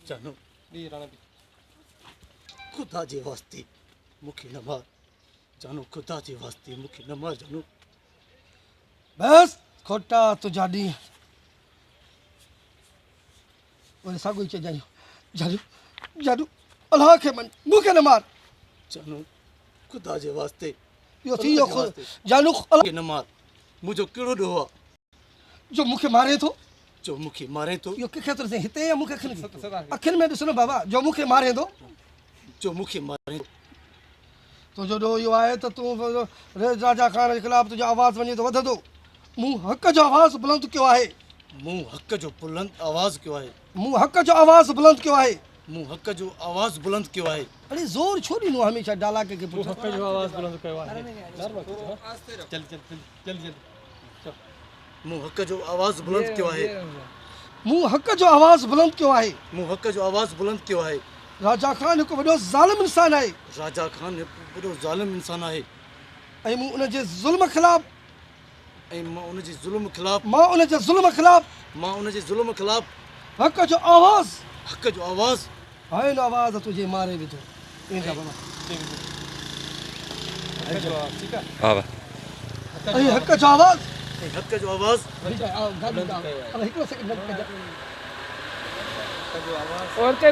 जानू खुदा जे वास्ते मूंखे न मार जानू, खुदा जे वास्ते मूंखे न मार जानू। बस खोटा तुंहिंजा ॾींहं। वरी साॻियो ई चइजांइ, जानू जानू अल्लाह खे मञ, मूंखे न मार। जानू खुदा जे वास्ते इहो थी वियो जानू, अल्लाह न मार। मुंहिंजो कहिड़ो ॾोह आहे जो मूंखे मारे थो? जो मूंखे मारे थो। इहो कंहिंखे थो ॾिसे, हिते या मूंखे अखियुनि खे? अखियुनि में ॾिसो न बाबा, जो मूंखे मारे थो। जो मूंखे मारे थो। तुंहिंजो ॾोह इहो आहे त तूं राजा खान जे ख़िलाफ़ तुंहिंजो आवाज़ वञे थो वधंदो। मूं हक़ जो आवाज़ बुलंद कयो आहे। मूं हक़ जो बुलंद आवाज़ कयो आहे। मूं हक़ जो आवाज़ बुलंद कयो आहे। मूं हक़ जो आवाज़ बुलंद कयो आहे। अरे ज़ोर छो ॾिनो आहे हमेशा डालाक खे पुठियां? हक़ जो आवाज़ बुलंद कयो आहे। चल चल चल चल। मूं हक़ जो आवाज़ बुलंद कयो आहे। मूं हक़ जो आवाज़ बुलंद कयो आहे। मूं हक़ जो आवाज़ बुलंद कयो आहे। राजा खान हिकु वॾो ज़ालिम इंसान आहे। राजा खान हिकु वॾो ज़ालिम इंसान आहे। ऐं मूं उन जे ज़ुल्म ख़िलाफ़, ऐं मां उन जे ज़ुल्म ख़िलाफ़, मां उन जे ज़ुल्म ख़िलाफ़, मां उन जे ज़ुल्म ख़िलाफ़ हक़ जो आवाज़, हक़ जो आवाज़, आहे न आवाज़ तुंहिंजे मारे विधो। ईंदा बाबा। ऐं हक़ जो आवाज़, ऐं हक़ जो आवाज़। हिकिड़ो सेकंड। और के